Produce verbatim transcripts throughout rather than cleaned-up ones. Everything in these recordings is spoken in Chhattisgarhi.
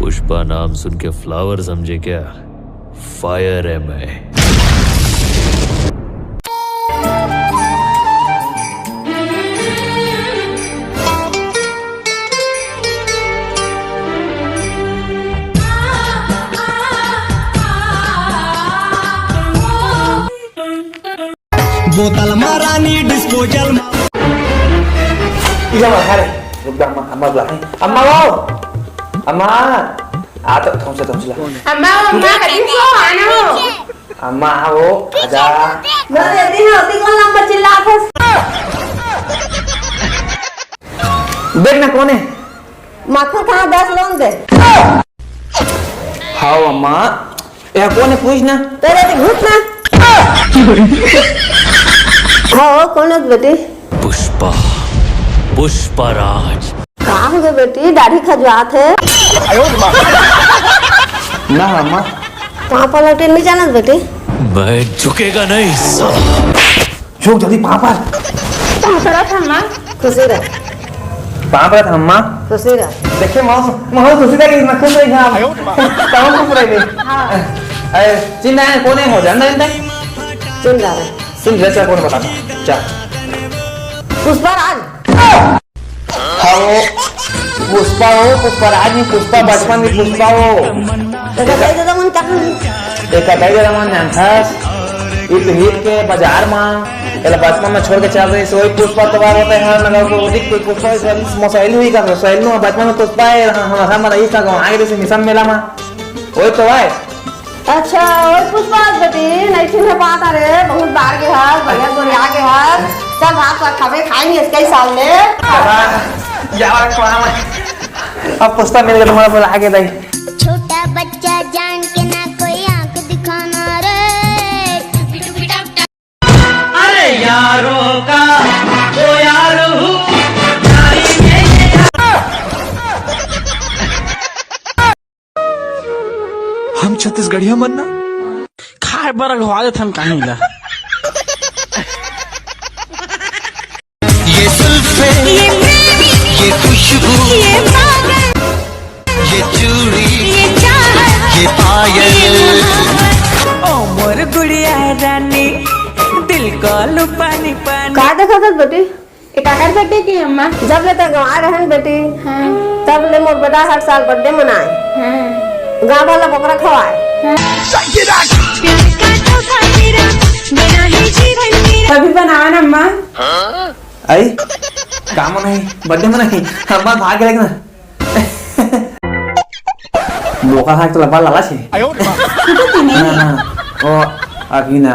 पुष्पा नाम सुन के फ्लावर समझे क्या? फायर है मैं। बोतल मा रानी डिस्पोजल मा। इधर आ, अरे, रुक जा, अम्मा, अम्मा बुला रही। अम्मा, आओ। अम्मा, आ तो, थोड़ा सा, थोड़ा सा ला। अम्मा, अम्मा, कहीं को आना हो। अम्मा, आओ, आजा। मैं देती हूँ, अभी कौन लंबा चिल्ला फंस। देख ना, कौन है? माखन कहाँ, दस लोन दे। हाव अम्मा, ए कोन हे पूछ ना। तेरे तो घुस ना। हाव, कोन हे बेटी? पुष्पा, पुष्पा राज। का हो गे बेटी, दाढ़ी खजवात हे? ना अम्मा। पाँव पलटे नहीं जानत बेटी? मैं झुकेगा नहीं साला। झुक जल्दी पाँव पर। पाँव परत हम्मा। खुशी रह। पाँव परत हम्मा। खुशी रह। देखे माँ, माँ खुशी रह गई, मैं खुश रही हूँ। तब खुश रह गई। हाँ। अरे, चिंता है, कौन है हो, जानता है चिंता? चिंता है। सुन, जैसा कौन बताता? चल। पुष्पा राज। हाँ, वो पुष्पा हो, पुष्पा राज नहीं, पुष्पा बचपन की पुष्पा हो। तो बताइए दादा, मन कहाँ है? एक बताइए दादा, मन जानथस, इत हित के बाजार मा, एला बचपन में छोड़ के चल रही, सोई पुष्पा तो बार होते हैं, ना को दिख कोई पुष्पा, इस बार मोसैल हुई का, मोसैल नु बचपन में पुष्पा है, हाँ, हाँ, हाँ, मतलब इसका गाँव आगे जैसे मिशन मेला मा, वही तो है। अच्छा, ओए पुष्पा बेटी, नहीं चिन्ह पाता रे, बहुत बार के हर, बढ़िया गोरिया के हर। चल भात वात खाबे, खाई नहीं इसके सामने। यार, अब पुष्पा मिल गया, तुम्हारा बोला आगे दाई। छोटा बच्चा जान के ना कोई आंख दिखाना रे। अरे यारों का वो यार हूँ, हम छत्तीसगढ़िया मन ना खाए बर अघवा देथन काहीं ला। ये जुल्फे, ये मेरी, ये खुशबू, ये बादल, ये चूड़ी, ये चाहत, ये पायल। ये मोहब्बत। ओ मोर गुड़िया रानी, दिल को लू पानी पानी। का देखत हस बेटी? ए काकर birthday के अम्मा? जब ले तैं गंवार रहन बेटी, हाँ। तब ले मोर बेटा हर साल birthday मनाए। हाँ। गाँव वाला बोकरा खवाए। हाँ। प्यार का तोहफा मेरा, मेरा ही जीवन मेरा। तभी बनावा ना अम्मा। आई? का मनाही? Birthday मनाही? अम्मा भाग गेलक ना। बोका खा के तो लब्बा लाला छे। हाँ, हाँ। ओ, अभी ना,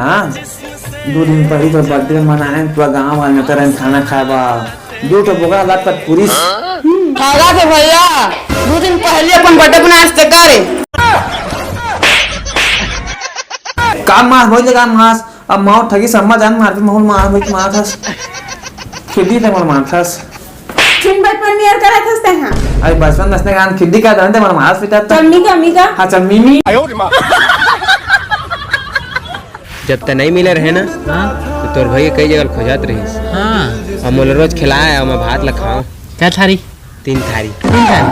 दू दिन पहिली तो birthday मनाए, पूरा गाँव वाले में तरह खाना खाए बा। दू ठो बोका लात पर पूरी। आगा के भैया, दू दिन पहिली अपन birthday मनाए से करे। का मार होई लेगा मास? अब माँ ठगी सम्मा जान मारबे, महूल मार होई मार थस। खिद्दी ते मोर मार थस। चिन बचपन नियर करत हस तेहा। अरे बचपन नसने गान खिद्दी का दंते मोर मार पिटा। चल मी का, मी का। हाँ, चल मी, मी। जब ते नहीं मिले रहे ना, हाँ। तो तोर भाई कई जगह खोजात रहिस। हाँ। अब मोला रोज खिलाए, अब मैं भात ला खाऊं। क्या थारी? तीन थारी। तीन थारी।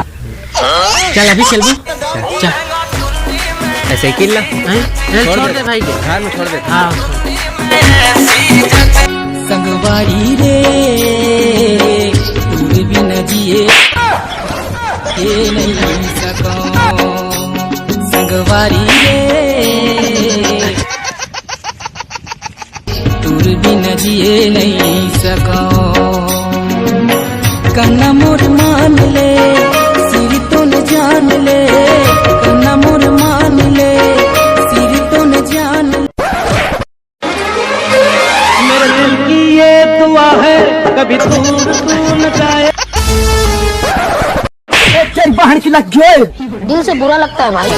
चल, अभी खेलबो। चल, चल। ए, साइकिल ला। हैं? ए, छोड़ छोड़ दे। दे भाई के। घर में छोड़ दे। हाँ। संगवारी रे, तोर बिना जिए के नहीं सको। संगवारी रे, तोर बिना जिए नहीं सको। कन्ना मोर मान ले, सिर तोन जान ले। कन्ना मोर मान ले, सिर तोन जान ले। मेरे दिल की ये दुआ है, कभी दूर तू न जाए। एक, एक बहन की लग गए। दिल से बुरा लगता है भाई।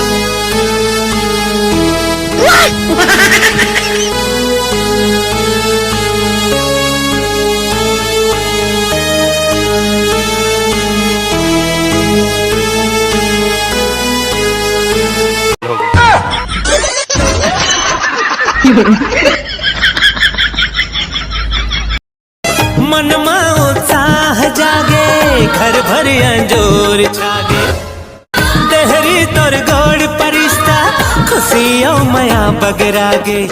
मन मा उत्साह जागे, घर भर अंजोर छागे। देहरी बगरा गे,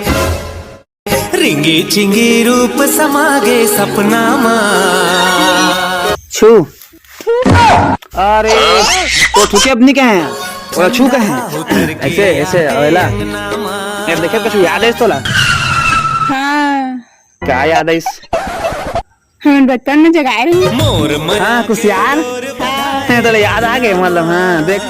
रिंगी चिंगी रूप समा गे सपना मा। छू। अरे, तो छू के अपनी कहे हैं? ओला छू कहे हैं? ऐसे, ऐसे, अवेला। यार, देखे, कुछ याद है तोला? हाँ। का याद है इस? हमन बचपन में जगाए रही। हाँ, कुसियार। हाँ। हैं, तोला याद आ गए, मतलब, हाँ, देख,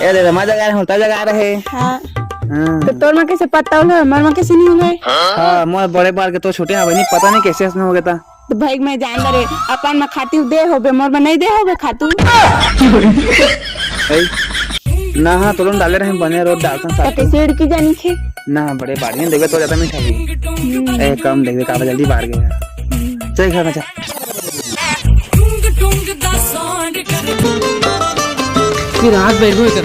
ए, दे, दे, मैं जगा रहे हूँ, तब जगा रहे। हाँ। हाँ। तो तोर में कैसे पता होलो, मोर में कैसे नहीं होलो? हाँ, मोर बड़े बार के तो छोटे हवे नहीं, पता नहीं कैसे इसमें हो गया था। तो भाई, मैं जान डरे, अपन में खातू दे होबे, मोर में नहीं दे होबे खातू। भाई, ना, हाँ, तोलन डाले रहे, बने रोज डालता तो साथ में। कैसे इड़की जानी थे? ना, बड़े बार ही देवे तो ज्यादा मीठा ही। हम्म। ए, कम देवे, काबा जल्दी बार गया। हम्म। चल, घर में चल। फिर हाथ बैठो इधर।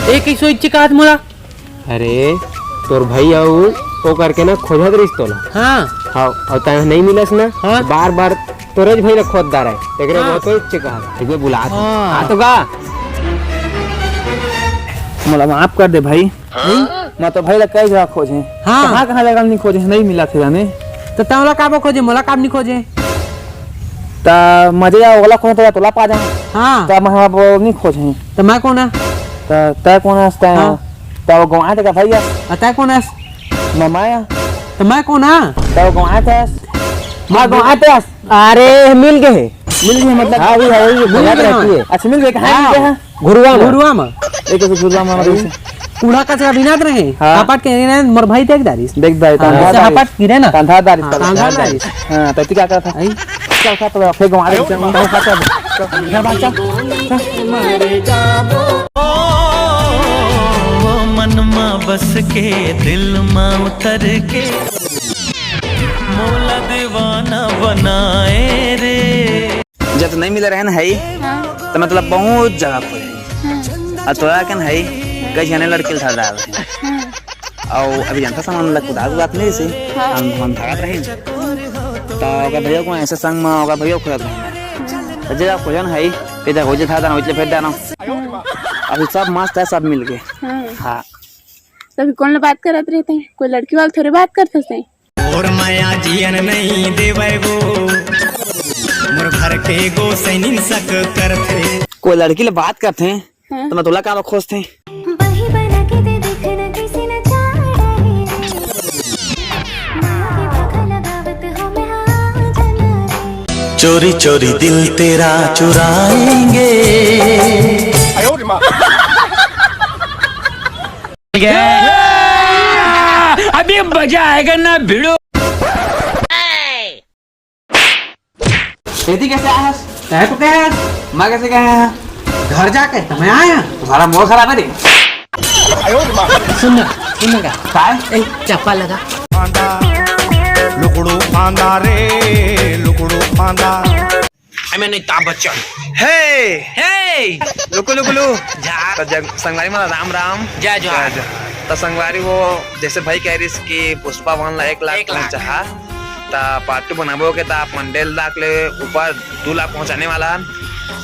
ए, कइसो इच्छे का हाथ मोला? अरे, तोर भाई अउ ओ करके ना खोजत रहिस तोला। हाँ। हाँ, अउ तैं नहीं मिलस ना, हाँ। बार-बार तोरेच भाई ला खोद डारे। एकरे हाँ। बहुत इच्छे कहा, एक बार बुला। हाँ। हाँ तो का? मोला माफ कर दे भाई। हाँ? मैं तो भाई ला कई जगह खोजे। हाँ। कहाँ-कहाँ जगह नहीं खोजे, नहीं मिला थे जाने। तो तैं ओला काबर खोजे, मोला काबर नहीं खोजे? त मजे या ओला खोजे, तो तोला पा जा। हाँ। त मैं अब नहीं खोजे। त मैं कौन है? त तैं कौन है? तैं हाँ। त वो गंवाए थे का भाई है? आ, तैं कौन है? मैं, मैं है। त मैं कौन है? त वो गंवाए थे। मैं गंवाए थे। अरे, मिल गए। मिल गए मतलब? हाँ, वही है, वही मिल गए। अच्छा, मिल गए, कहाँ मिल गए हैं? घुरुआ में। घुरुआ में। एक तो घुरुआ में मतलब। कूड़ा कचरा बिनात रहे। हाँ। हापट के रहे, मोर भाई देख डारिस। देख भाई, हाँ, तंधा ऐसे डारिस। हापट गिरे ना। तंधा डारिस, हाँ, तंधा तंधा डारिस। डारिस। हाँ, तो तू क्या करता? आई? चल, खा तो, फेंक मार दे, चल, खा, खा, चल। घर भाग, चल, चल। ओ, मन मा बस के, दिल मा उतर के, मोला दीवाना बनाए रे। जब तो नहीं मिले रहे न हई, हाँ। तो मतलब बहुत जगह खोजे। हाँ। और तोरा के न हई, कई झने लड़की ल धर डाल रहे। हाँ। और अभी जनता सामान लग कुदार उदार नहीं से, हाँ। हम, हम भागत रहे। तो ओकर भैया को ऐसे संग में, ओकर भैया खोजत रहे। तो जे खोजन हई, ते जा खोजे था, उचले फेर डाना। हाँ। अभी सब मस्त है, सब मिल गए। हाँ। हाँ। तभी कौन ला बात करत रहते हैं? कोई लड़की वाला थोड़े बात करते हैं। मोर माया जियन नहीं देवै वो, मोर घर के गोसैनिन सक करथे। कोई लड़की ले बात करथे, हाँ। तो मैं तोला काबर खोजथे? बही बना के दे देखना किसी न चाहे। माया के भाखा लगावत हो मैं हाँ जाना रे। चोरी चोरी दिल तेरा चुराएंगे। अभी मजा आएगा ना भिड़ो। एती कैसे आया हस? तैं तो कहे हस। मैं कैसे कहे हस? घर जाके तो मैं आया। तो साला मोर खराब है रे। सुन ना, सुन ना का? काय? ए, चप्पा लगा। फांदा, लुकड़ू फांदा रे, लुकड़ू फांदा। I mean, Amitabh Bachchan। हे! हे! लुकु, लुकु, लु। जा। त जग-, संगवारी मन राम राम। जय जोहार। जय जोहार। त संगवारी वो जैसे भाई कह रहिस कि पुष्पा वन ला एक लाख एक लाख। पहुंचा हा, त part two बनाबो के त आप मन डेढ़ लाख ले ऊपर दू लाख पहुंचाने वाला हन।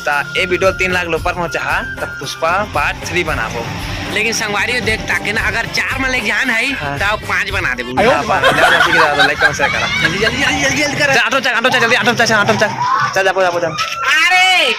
त ए video तीन लाख ले ऊपर पहुंचा हा, त पुष्पा part three बनाबो। लेकिन संगवारी देख ताके ना, अगर चार मन लेके जान है, हाँ। त पांच बना देबो। हाँ, बना दे, ठीक है, like, comment, share करा। जल्दी, जल्दी, जल्दी, जल्दी, जल्दी करा। चल, auto चल, auto चल, जल्दी, auto चल, auto चल। चल, जाबो, जाबो, जाबो। अरे!